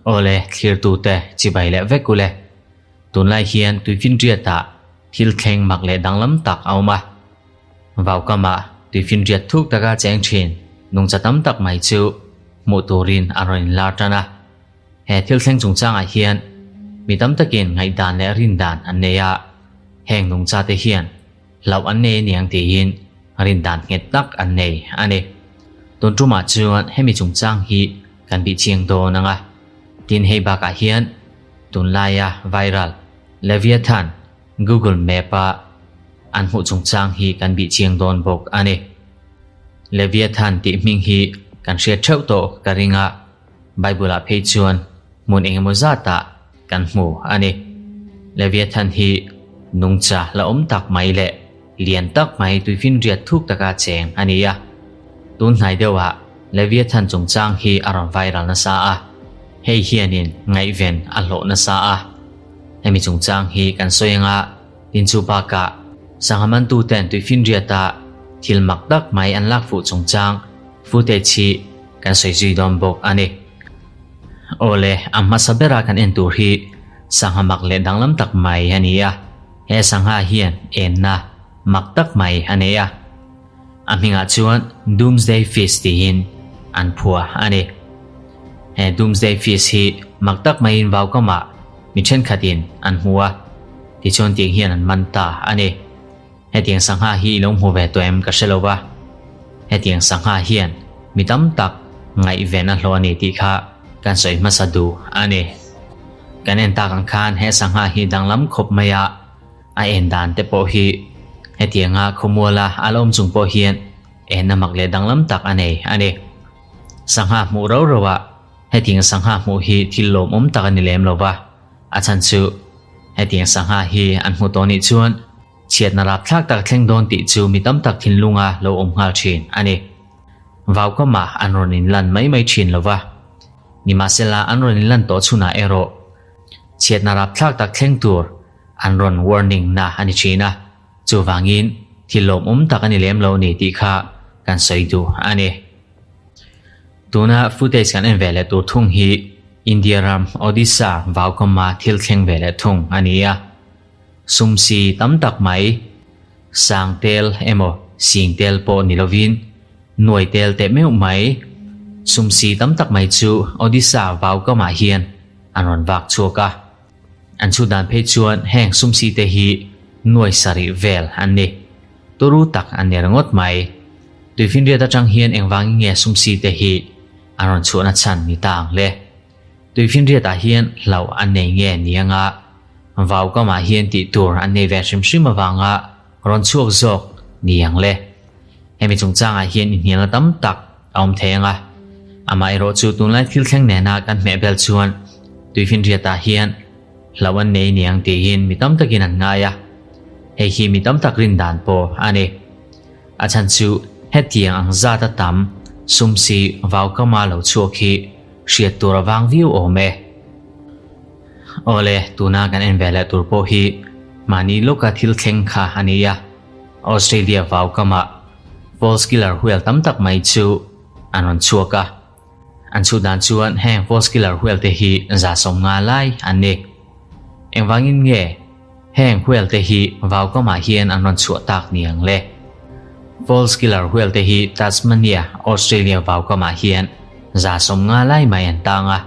Awle, thlirtute chibai leh vek ule. Tunlai hian tuifinriatah thil thleng mak leh danglam tak a awm a. Vaukama tuifinriat thuk taka cheng thin nungcha tam tak mai chu hmuh turin a rawn inlar tan a. He thil thleng chungchangah hian mi tam takin ngaihdan leh rindan an nei a, heng nungchate hian hlauh an nei aniang tiin rindan nghet tak an nei a ni. Tun tumah chuan hemi chungchang hi kan bih chiang dawn ang a, tin hei bakah hian tunlaia viral Leviathan Google Map-a an hmuh chungchang hi kan bih chiang dawn bawk a ni. Leviathan tih hming hi kan hriat theuh tawh ka ring a, Bible-ah phei chuan hmun engemaw zatah kan hmu a ni. Leviathan hi nungcha la awm tak mai leh lian tak mai tuifinriat thuk taka cheng a ni a. Tun hnai deuhah Leviathan chungchang hi a rawn viral nasa a, hei hianin ngaihven a hlawh nasa a. Hemi chungchang hi kan sawi anga tin chu bakah sangha mantuten tuifinriata thil mak tak mai an lak fuh chungchang footage hi kan sawi zui dawn bawk a ni. Awle, a hmasa bera kan en tur hi sangha mak leh danglam tak mai a ni a, he sangha hian enna mak tak mai a nei a. A hmingah chuan Doomsday Fish tiin an phuah a ni. He Doomsday Fish hi mak tak maiin vaukamah mi thenkhatin an hmu a, tichuan tiang hian an man ta a ni. Hetiang sangha hi i lo hmu ve tawh em ka hre lo va, hetiang sangha hian mi tam tak ngaihven a hlawh a ni tih kha kan sawi hmasa duh a ni. Kan en tak ang khan he sangha hi danglam khawp mai a, a en dan te pawh hi hetianga khawmuala a la awm chung pawh hian en a mak leh danglam tak a nei a ni. Sangha hmuh rau rau ah hetiang sangha hmuh hi thil lawmawm tak a ni lem lo va, a chhan chu hetiang sangha hi an hmu tawh nih chuan Chhiatna rapthlak tak thleng dawn tih chu mi tam tak thinlunga lo awm nghal thin a ni. Vaukamah an rawn inlan mai mai thin lo va, nimahsela an rawn inlan tawh chhunah erawh chhiatna rapthlak tak thleng tur an rawn warning na a ni thin a, chuvangin thil lawmawm tak a ni lem lo ni tih kha kan sawi duh a ni. Tuna footage kan en ve leh tur thung hi India ram Odisha Vaukama thil thleng ve leh thung a ni a. Sumsi tam tak mai, sang tel emaw sing tel pawh ni lovin nuai tel teh meuh mai. Sumsi tam tak mai chu Odisha vaukamah hian an rawn vak chhuak a. An chhut dan phei chuan heng sumsi te hi nuai sarih vel an ni. Turu tak an ni ringawt mai. Tuifinriat atang hian engvangin nge sumsi te hi an rawn chhuahna chhan ni ta ang le? Tuifinriatah hian hlauh an nei nge ni anga Vaukamah hian tih tur an nei ve hrim hrim avanga rawn chhuak zawk ni ang le. Hemi chungchangah hian inhnialna tam tak a awm thei ang a. Amaherawh chu tunlai thil thleng nena kan hmeh bel chuan tuifinriatah hian hlauh an nei niang tiin mi tam takin an ngai a. Hei hi mi tam tak rin dan pawh a ni. A chhan chu hetiang ang zat a tam sum si Vaukama lo chhuak hi hriat tur a vang viau awm e. Awle, tuna kan en ve leh tur pawh hi mahni lawka thil thleng kha a ni a, Australia vaukamah false killer whale tam tak mai chu an rawn chhuak a, an chhut dan chuan heng false killer whale te hi 150 lai an ni. Engvangin nge heng whale te hi vaukamah hian an rawn chhuah tak ni ang le? False killer whale te hi Tasmania, Australia vaukamah hian 150 lai mai an tang a.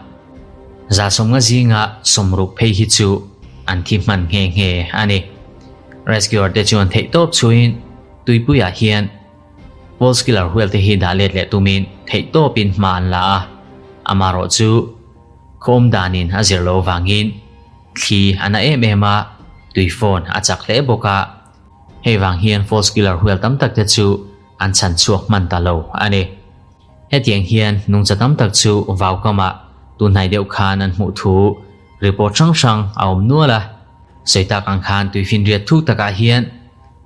150 zinga sawmruk phei hi chu an thi hman nghe nghe a ni. Rescuer te chuan theihtawp chhuiin tuipuiah hian False killer whale te hi dah let leh tumin theihtawpin hma an la a, amaherawh chu khawm danin a zir lo vangin thli a na em em a, tui phone a chak hle bawk a, hei vang hian false killer whale tam tak te chu an chhan chhuak hman ta lo a ni. Hetiang hian nungcha tam tak chu vaukamah tunhnai deuh khan an hmuh thu report hrang hrang a awm nual a. Sawi tak ang khan tuifinriat thuk takah hian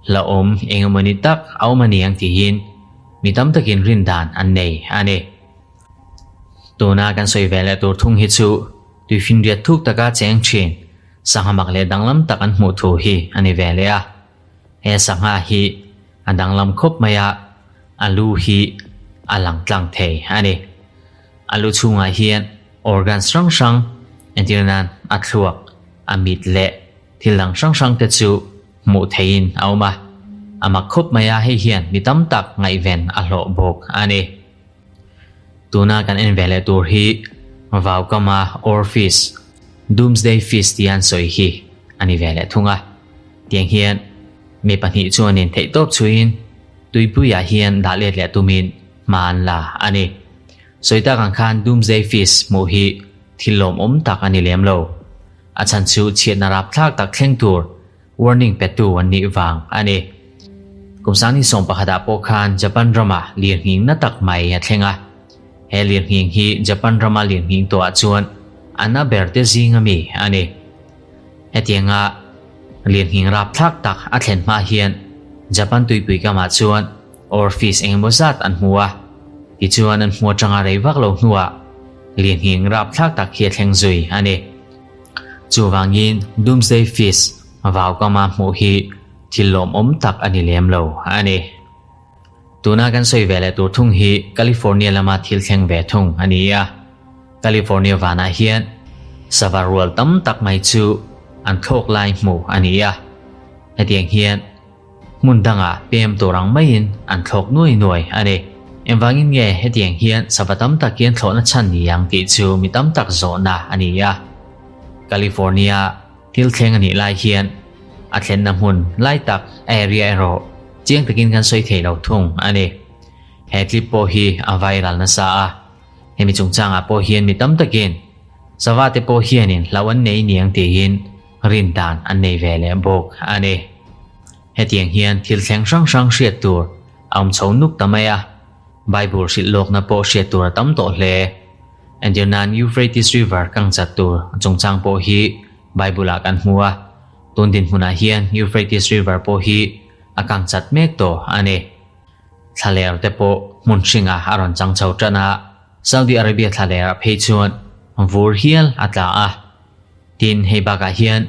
hlauhawm eng emawni tak a awm a ni ang tihin mi tam takin rin dan an nei a ni. Tuna kan sawi ve leh tur thung hi chu tuifinriat thuk taka cheng thin sangha mak leh danglam tak an hmuh thu hi a ni ve leh a. He sangha hi a danglam khawp mai a, a lu hi. a lang tlang thei a ni. A lu chhungah hian organs hrang hrang, entir nan a thluak, a mit leh thil dang hrang hrang te chu hmuh theihin a awm a. A mak khawp mai a, hei hian mi tam tak ngaihven a hlawh bawk a ni. Tuna kan en ve leh tur hi Vaukama Oarfish, Doomsday Fish tia an sawi hi a ni ve leh thung a. Tiang hian mi pahnih chuanin theihtawp chhuiin tuipuiah hian dah let leh tumin hma an la a ni. Sawi tak ang khan Doomsday Fish hmuh hi thil lawmawm tak a ni lem lo. A chhan chu chhiatna rapthlak tak thleng tur warning petu an nih vang a ni. Kum sangni sawm pakhatah pawh khan Japan ramah lirnghing na tak mai a thleng a. He lirnghing hi Japan rama lirnghing tawhah chuan a na ber te zing ami a ni. Hetianga lirnghing rapthlak tak a thlen hma hian Japan tuipui kamah chuan Oarfish engemaw zat an hmu a, tichuan an hmu atanga rei vak lo hnuah lirnghing rapthlak tak hi a thleng zui a ni. Chuvangin Doomsday Fish vaukama hmuh hi thil lawmawm tak a ni lem lo a ni. Tuna kan sawi ve leh tur thung hi California lama thil thleng ve thung a ni a. California vanah hian sava rual tam tak mai chu an thlawk lai hmuh a ni a. Hetiang hian hmun dangah pem tur ang maiin an thlawk nuai nuai a ni. Engvangin nge hetiang hian sava tam tak hian thlawhna chhan ni ang tih chu mi tam tak zawhna a ni a. California thil thleng a nih lai hian a thlenna hmun lai tak area erawh chiang takin kan sawi thei lo thung a ni. He clip pawh hi a viral nasa a, hemi chungchangah pawh hian mi tam takin sava te pawh hianin hlauh an nei niang tiin rin dan an nei ve leh bawk a ni. Hetiang hian thil thleng hrang hrang hriat tur a awm chho nuk ta mai a, Bible hrilh lawkna pawh hriat tur a tam tawh hle. Entir nan Euphrates River kang chat tur chungchang pawh hi Bible ah kan hmu a, tun dinhmunah hian Euphrates River pawh hi a kang chat mek tawh a ni. Thlaler te pawh hmun hringah a rawn chang chho tan a, Saudi Arabia thlaler ah phei chuan vur hial a tla a. Tin, hei bakah hian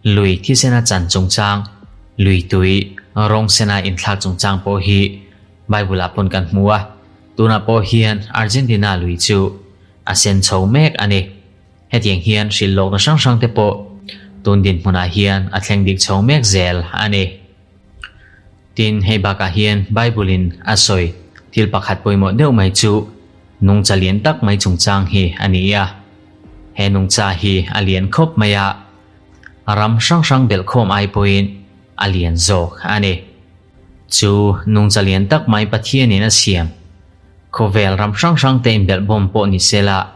lui thisena chan chungchang, lui tui rawng sena inthlak chungchang pawh hi Bible ah pawn kan hmu a, tunah pawh hian Argentina lui chu a sen chho mek a ni. Hetiang hian hrilh lawkna hrang hrang te pawh tun dinhmunah hian a thleng dik chho mek zel a ni. Tin, hei bakah hian Bible in a sawi thil pakhat pawimawh deuh mai chu nungcha lian tak mai chungchang hi a ni a. He nungcha hi a lian khawp mai a, ram hrang hrang belhkhawm ai pawhin a lian zawk a ni. Chu nungcha lian tak mai Pathianin a siam khawvel ram hrang hrang te inbelhbawm pawh ni sela,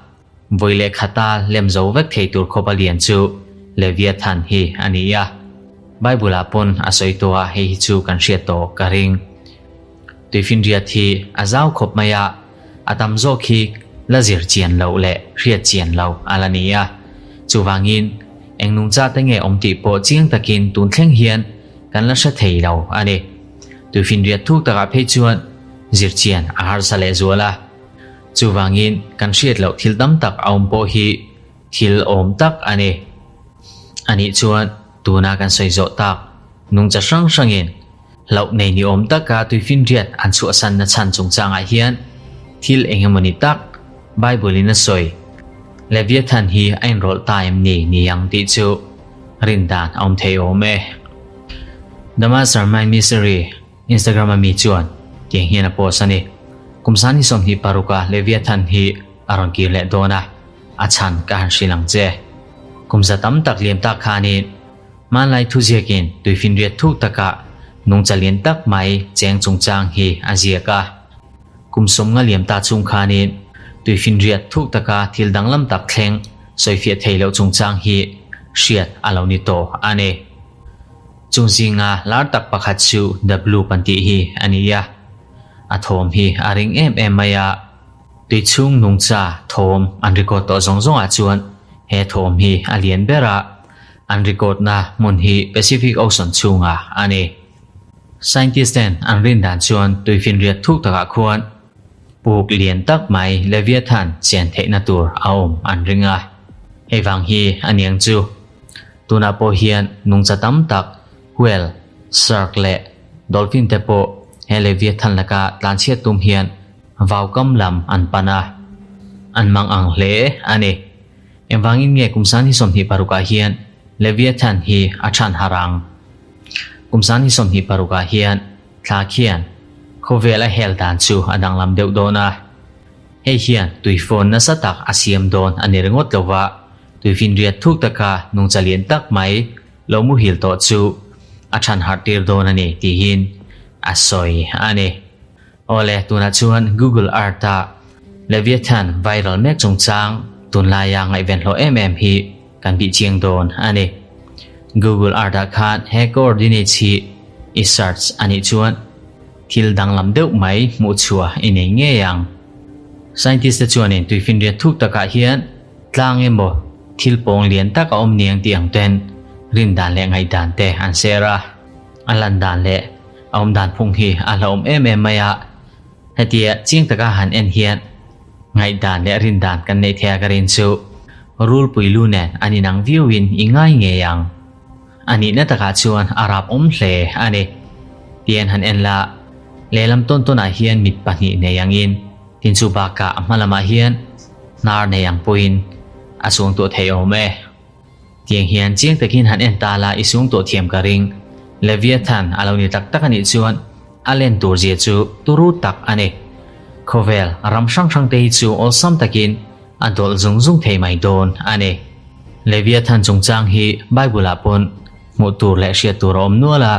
vawi leh khata lem zo vek thei tur khawpa lian chu Leviathan hi a ni a. Bible ah pawn a sawi tawh a, hei hi chu kan hriat tawh ka ring. Tuifinriat hi a zau khawp mai a, a tam zawk hi la zir chian loh leh hriat chian loh a la ni a. Chuvangin eng nungcha te nge awm tih pawh chiang takin tun thleng hian kan la hre thei lo a ni. Tuifinriat thuk takah phei chuan zir chian a harsa lehzual a. Chuvangin kan hriat loh thil tam tak a awm pawh hi thil awm tak a ni. Anih chuan tuna kan sawi zawh tak nungcha hrang hrangin hlauh nei ni awm taka tuifinriat an chhuahsanna chhan chungchangah hian thil eng emawni tak Bible in a sawi Leviathan hi a inrawlh ta em ni ni ang tih chu rin dan a awm thei awm e. The Mastermind Mystery Instagram a mi chuan tiang hian a post a ni. Kum sani 26 a Leviathan hi a rawn kir leh dawn a, a chhan ka han hrilh ang che. Kum za tam tak liam tak khanin Hmanlai thuziakin tuifinriat thuk takah nungcha lian tak mai cheng chungchang hi a ziak a. Kum 50 liam ta chung khanin tuifinriat thuk taka thil danglam tak thleng sawifiah thei loh chungchang hi hriat a lo ni tawh a ni. Chung zinga lar tak pakhat chu The Blue pan tih hi a ni a. A thawm hi a ring em em mai a. Tui chhung nungcha thawm an record tawh zawng zawngah chuan he thawm hi a lian ber a, an record na hmun hi Pacific Ocean chhungah a ni. Scientist ten an rin dan chuan tuifinriat thuk takah khuan puk lian tak mai Leviathan chen theihna tur a awm an ring a. Hei vang hi a niang chu tunah pawh hian nungcha tam tak whale, shark leh dolphin te pawh he Leviathan laka tlanchhiat tum hian. Vaukam lam an pan a, an mang ang hle a ni. Engvangin nge kum 2026 ah hian Leviathan hi a chhan harh ang? Kum 2026 ah hian thla khian khawvel a hel dan chu a danglam deuh dawn a. Hei hian tuifawn nasa tak a siam dawn a ni ringawt lo va, tuifinriat thuk taka nungcha lian tak mai lo muhil tawh chu a chhan harh tir dawn a ni tihin a sawi a ni. Awle, tunah chuan Google Earth-a Leviathan viral mek chungchang tunlaia ngaihven hlawh em em hi kan bih chiang dawn a ni. Google Earth-ah khan he coordinates hi i search a nih chuan thil danglam deuh mai hmuh chhuah i nei ngei ang. Scientist-te chuanin tuifinriat thuk takah hian tlang emaw thil pawng lian tak a awm niang tih ang ten rindan leh ngaihdan te an share a. A lan dan leh a awm dan phung hi a hlauhawm em em mai a, hetia chiang taka han en hian ngaihdan leh rindan kan neih theih a ka rin chu rulpui lu nen an inang viauin i ngai ngei ang. A nihna takah chuan a rap awm hle a ni. Tian han en la, lehlam tawn tawnah hian mit pahnih nei angin tin chu bakah a hma lamah hian hnar nei ang pawhin a suangtuah thei awm e. Tiang hian chiang takin han en ta la i sung tawh thiam ka ring. Leviathan a lo ni tak tak a nih chuan a len tur zia chu turu tak a ni. Khawvel ram hrang hrang te hi chu awlsam takin a dawlh zung zung thei mai dawn a ni. Leviathan chungchang hi Bible ah pawn hmuh tur leh hriat tur a awm nual a,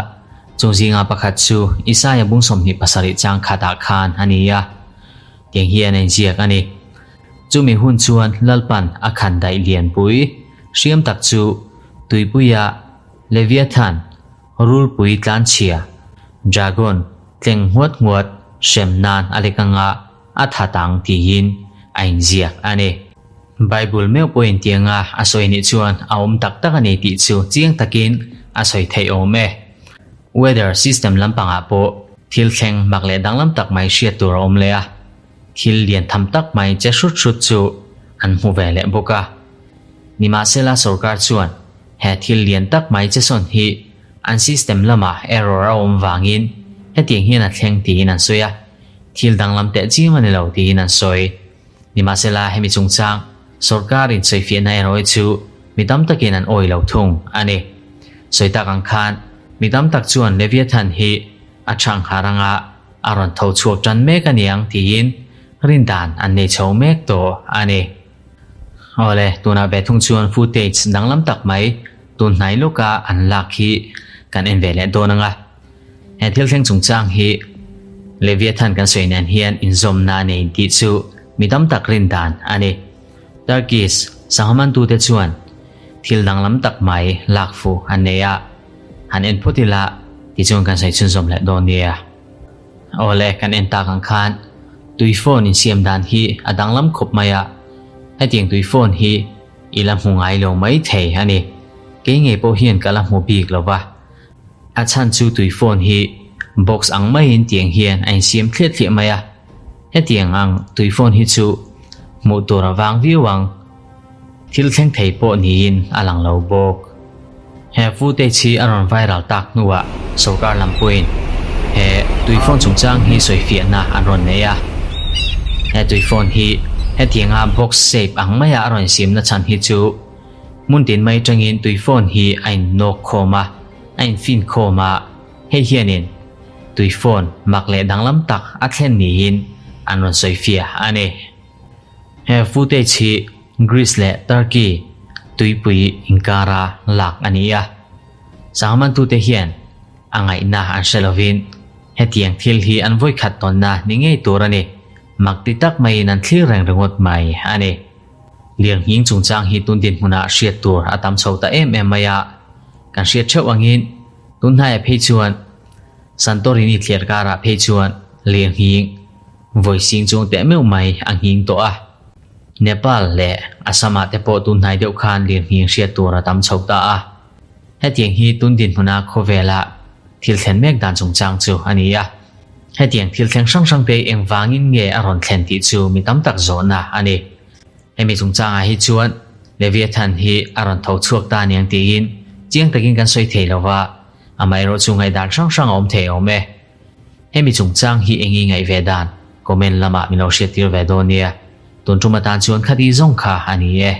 chung zinga pakhat chu Isaia bung 27 chang khatah khan a ni a. Tiang hian a inziak a ni. Chumi hun chuan Lalpan a khan daih lianpui hriam tak chu tuipuia Leviathan, rulpui tlanchhia, dragon, tleng nghuat nghuat hrem nan a lek anga a that ang tiin a inziak a ni. Bible meuh pawhin tianga a sawi nih chuan a awm tak tak a ni tih chu chiang takin a sawi theih awm e. Weather system lampangah pawh thil thleng mak leh danglam tak mai hriat tur a awm leh a. Thil lian tham tak mai che hrut hrut chu an hmu ve leh bawk a. Nimahsela sorkar chuan he thil lian tak mai che sawn hi an system lamah error a awm vangin hetiang hian a thleng tiin an sawi a, thil danglam teh chiam a ni lo tiin an sawi. Nimahsela hemi chungchang sorkar in sawifiahna erawh hi chu mi tam takin an awi lo thung a ni. Sawi tak ang khan mi tam tak chuan Leviathan hi a chhang har anga A rawn tho chhuak tan mek a niang tiin rindan an nei chho mek tawh a ni. Awle, tunah ve thung chuan footage danglam tak mai tun hnai lawka an lak hi kan en ve leh dawn ang a. He thil thleng chungchang hi Leviathan kan sawi nen hian inzawmna a nei tih chu mi tam tak rindan a ni. Turkish sanghamantute chuan thil danglam tak mai lak fuh an nei a. Han en phawt ila tichuan kan sawi chhunzawm leh dawn nia. Awle, kan en tak ang khan tui phone insiam dan hi a danglam khawp mai a, hetiang tui phone hi i la hmu ngai lo mai thei a ni. Kei ngei pawh hian ka la hmu bik lo va, a chhan chu tui phone hi box ang maiin tiang hian a insiam thliah thliah mai a, hetiang ang tui phone hi chu hmuh tur a vang viau ang. Thil thleng thei pawh niin a lang lo bawk. He footage hi a rawn viral tak hnuah sorkar lam pawhin he tui phone chungchang hi sawifiahna an rawn nei a. He tui phone hi hetianga box shape ang maia a rawn siamna chhan hi chu hmun tin mai atangin tui phone hi a innawk khawm a, a infin khawm a, hei hianin tui phone mak leh danglam tak a thlen niin an rawn sawifiah a ni. He footage hi Greece leh Turkey tuipui inkara lak a ni a. Sanghamantute hian a ngaihna an hre lovin hetiang thil hi an vawikhat tawnna ni ngei tur a ni. Mak ti tak maiin an thlir reng ringawt mai a ni. Lirnghing chungchang hi tun dinhmunah hriat tur a tam chho ta em em mai a. Kan hriat theuh angin tunhnaiah phei chuan Santorini thliar karah phei chuan lirnghing Vawi sing chung teh meuh mai a nghing tawh a. Nepal leh Assam ah te pawh tun hnai deuh khan lirnghing hriat tur a tam chho ta a. Hetiang hi tun dinhmuna khawvela thil thlen mek dan chungchang chu a ni a. Hetiang thil thleng hrang hrang te engvangin nge a rawn thlen tih chu mi tam tak zawhna a ni. Hemi chungchangah hi chuan Leviathan hi a rawn tho chhuak ta aniang tiin chiang takin kan sawi thei lova, amaherawhchu ngaihdan hrang hrang a awm thei awm e. Hemi chungchang hi eng i ngaih ve dan? Comment lamah min lo hriattir ve dawn nia. Tun tum atan chuan khati zawng kha a ni e.